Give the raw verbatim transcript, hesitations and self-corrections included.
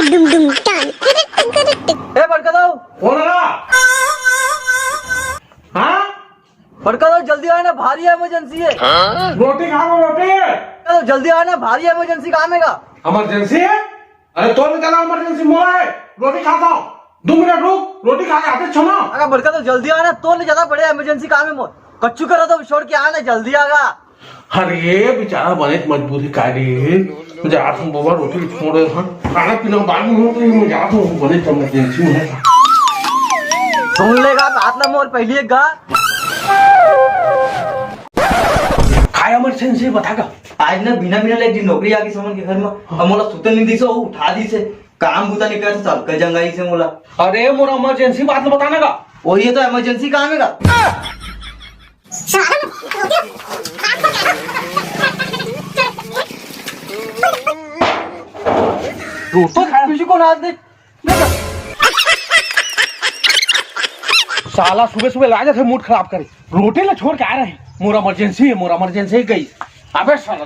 ए बड़का दाऊ, कौन रहा? हाँ, बड़का दाऊ, जल्दी आना, भारी इमरजेंसी हे। रोटी खा लो, रोटी। बड़का दाऊ, जल्दी आना, भारी इमरजेंसी काम हे गा। इमरजेंसी हे? अरे, तोर ले ज्यादा इमरजेंसी मोला हे। रोटी खाता हूँ, दो मिनट रुक, रोटी खा के आते छो ना। अरे बड़का दाऊ, जल्दी आना, तोर ले ज्यादा बड़े इमरजेंसी काम हे मोर। कच्चू करा तो छोड़ के आना, जल्दी आगा। अरे, बेचारा बने मजबूरी का रे। जात हूँ बाबा, रोटी छोड़ दे, हाँ। खाना पीना बाद में हो, तो मैं जात हूँ, बने इमरजेंसी में हे। सुन लेगा, बात ला मोर पहली एक गा। काय इमरजेंसी बता का? आज ना बिना बिना ले एक दिन नौकरी आ गई समन के घर में। अब मोला सुतन नहीं दिसो, वो उठा दिसे। काम बुता नहीं करते, सब कर जंगाई से मोला। अरे, मोर इमरजेंसी बात ला बताना का? वही तो इमरजेंसी काम हे गा। दोस्तों, किसी को ना दे। साला सुबह सुबह ला जाथे मूड खराब करे। रोटी ला छोड़ के आ रहे हैं। मोर इमरजेंसी हे, मोर इमरजेंसी हे गई। अबे साला।